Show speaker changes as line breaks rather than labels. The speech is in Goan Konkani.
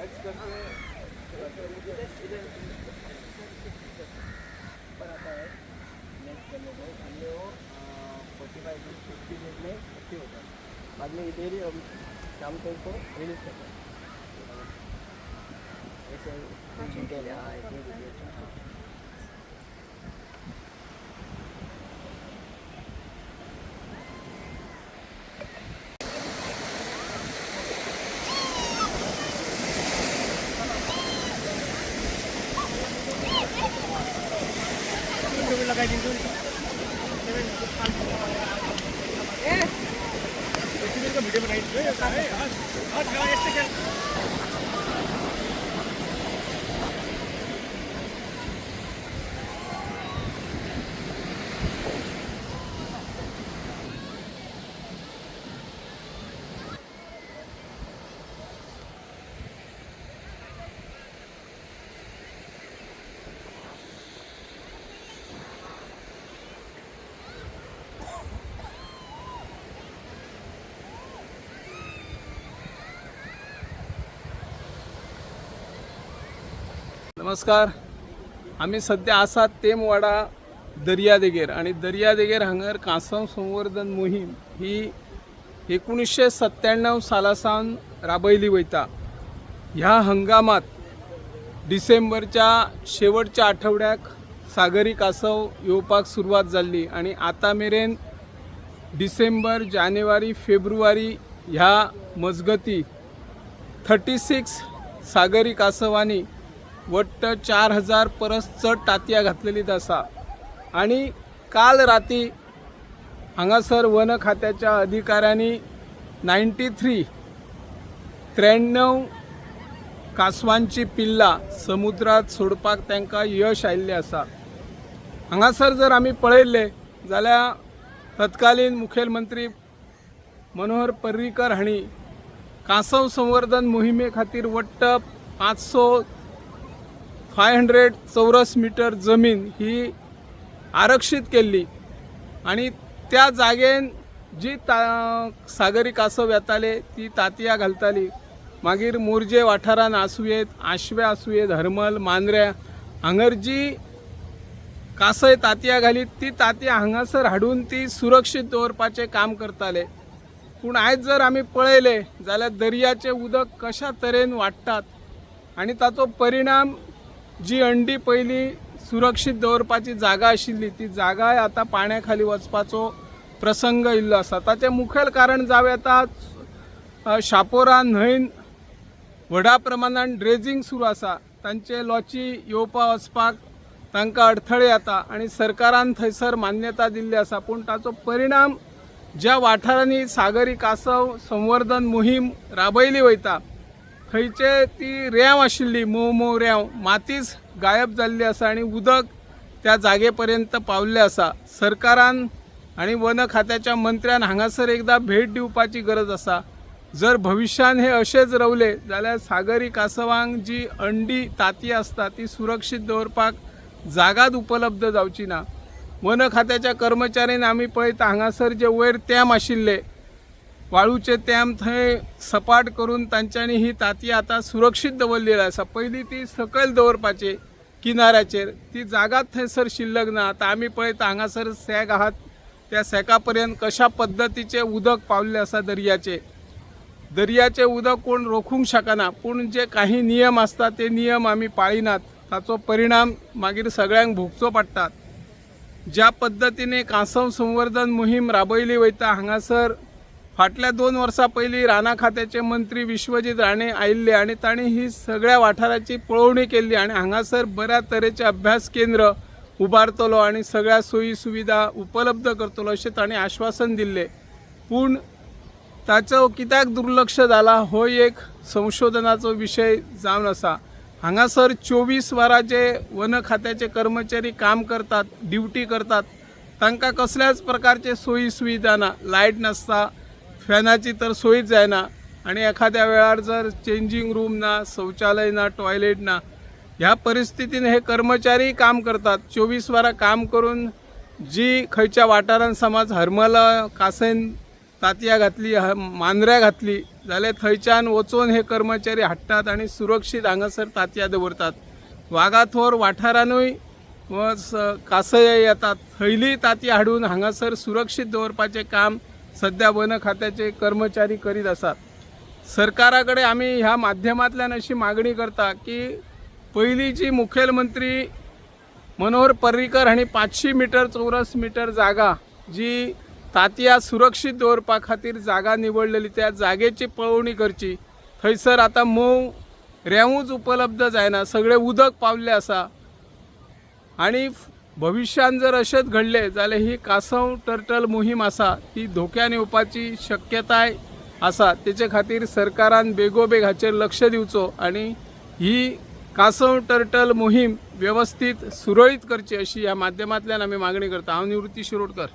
हैच करके इधर पर आता है। नेक्स्ट करने को हमने वो 45 to 50 days में एक्टिव होता है। बाद में इधर ही हम शाम को इसको रिलीज करते हैं। ऐसे डिटेल है। हाँ, ऐसे डिटेल।
नमस्कार. आमी सद्या आसात तेमवाडा दर्यादेगेर आनी दर्यादेगेर हांगर कांसव संवर्धन मोहीम ही 1997 साला सावन राबयली वयता. ह्या हंगामात डिसेंबरच्या शेवटच्या आठवड्याक सागरी कासव येवपाक सुरवात जाल्ली आनी आतां मेरेन डिसेंबर, जानेवारी, फेब्रुवारी ह्या मजगती 36 सागरी कासवांनी वट्ट 4000 परस चड तांतयां घातलेलीं आसा. आनी काल राती हांगासर वन खात्याच्या अधिकाऱ्यांनी 93 93 कासवांची पिल्लां समुद्रांत सोडपाक तांकां यश आयिल्लें आसा. हांगासर जर आमी पळयल्लें जाल्यार तत्कालीन मुखेलमंत्री मनोहर पर्रीकर हांणी कांसव संवर्धन मोहिमे खातीर वट्ट 500 चौरस मिटर जमीन ही आरक्षीत केल्ली आनी त्या जागेन जी सागरी कासव येताले ती तांतयां घालताली. मागीर मोरजे वाठारान आसुयेत, आशव्या आसुयेत, हरमल, मांद्र्या हांगर जी कासय तांतयां घालीत ती तांतयां हांगासर हाडून ती सुरक्षीत दवरपाचें काम करताले. पूण आयज जर आमी पळयलें जाल्यार दर्याचें उदक कशा तरेन वाडटात आनी ताचो परिणाम जी अंडी पयलीं सुरक्षीत दवरपाची जागा आशिल्ली ती जागाय आतां पाण्या खाली वचपाचो प्रसंग येयल्लो आसा. ताचें मुखेल कारण जावं येता, शापोरा न्हंयन व्हडा प्रमाणान ड्रेजींग सुरू आसा. तांचे लॉची येवपा वचपाक तांकां अडथळे येता आनी सरकारान थंयसर मान्यता दिल्ली आसा. पूण ताचो परिणाम ज्या वाठारांनी सागरी कासव संवर्धन मोहीम राबयली वयता थंयचे ती रेंव आशिल्ली, मोव मोव रेंव मातीच गायब जाल्ली आसा आनी उदक त्या जागे पर्यंत पावल्लें आसा. सरकारान आनी वन खात्याच्या मंत्र्यान हांगासर एकदां भेट दिवपाची गरज आसा. जर भविश्यान हे अशेंच रवले जाल्यार सागरी कासवांक जी अंडी तांतयां आसता ती सुरक्षीत दवरपाक जागाच उपलब्ध जावची ना. वन खात्याच्या कर्मचाऱ्यांनी आमी पळयता हांगासर जे वयर तेम आशिल्ले वाळूचे तेम थंय सपाट करून तांच्यांनी ही तांतयां आतां सुरक्षीत दवरलेली आसा. पयलीं ती सकयल दवरपाची किनाऱ्याचेर, ती जागाच थंयसर शिल्लक ना. आतां आमी पळयता हांगासर सॅक आहात, त्या सॅका पर्यंत कशा पद्दतीचें उदक पावल्लें आसा. दर्याचें दर्याचें उदक कोण रोखूंक शकना, पूण जे काही नियम आसता ते नियम आमी पाळिनात. ताचो परिणाम मागीर सगळ्यांक भोगचो पडटा. ज्या पद्दतीने कांसव संवर्धन मोहीम राबयली वयता हांगासर फाटल्या 2 वर्सां पयलीं रानां खात्याचे मंत्री विश्वजीत राणे आयिल्ले आनी तांणी ही सगळ्या वाठाराची पळोवणी केल्ली आनी हांगासर बऱ्या तरेचे अभ्यास केंद्र उबारतलो आनी सगळ्या सोयी सुविधा उपलब्ध करतलो अशें तांणी आश्वासन दिल्लें. पूण ताचो कित्याक दुर्लक्ष जाला हो एक संशोधनाचो विशय जावन आसा. हांगासर 24 वरां जे वन खात्याचे कर्मचारी काम करतात, ड्युटी करतात, तांकां कसल्याच प्रकारचे सोयी सुविधा ना. लायट नासता, फॅनाची तर सोयीच जायना आनी एखाद्या वेळार जर चेंजींग रूम ना, शौचालय ना, टॉयलेट ना, ह्या परिस्थितीन हे कर्मचारी काम करतात. 24 वरां काम करून जी खंयच्या वाठारान समज हरमला कासयन तांतयां घातली, मांद्र्या घातली जाल्यार थंयच्यान वचून हे कर्मचारी हाडटात आनी सुरक्षीत हांगासर तांतयां दवरतात. वागाथोर वाठारानूय कासय येतात, थंयलीय तांतयां हाडून हांगासर सुरक्षीत दवरपाचें काम सद्या वन खात्याचे कर्मचारी करीत आसात. सरकारा कडेन आमी ह्या माध्यमांतल्यान अशी मागणी करता की पयलीं जी मुखेलमंत्री मनोहर पर्रीकर हांणी 500 मिटर चौरस मिटर जागा जी तांतयां सुरक्षीत दवरपा खातीर जागा निवडलेली त्या जागेची पळोवणी करची. थंयसर आतां मोव रेंवूच उपलब्ध जायना, सगळें उदक पावल्लें आसा आनी भविश्यान जर अशेंच घडलें जाल्यार ही कांसव टर्टल मोहीम आसा ती धोक्यान येवपाची शक्यताय आसा. तेचे खातीर सरकारान बेगोबेग हाचेर लक्ष दिवचो आनी ही कांसव टर्टल मोहीम वेवस्थीत सुरळीत करची अशी ह्या माध्यमांतल्यान आमी मागणी करता. हांव निवृत्ती शिरोडकर.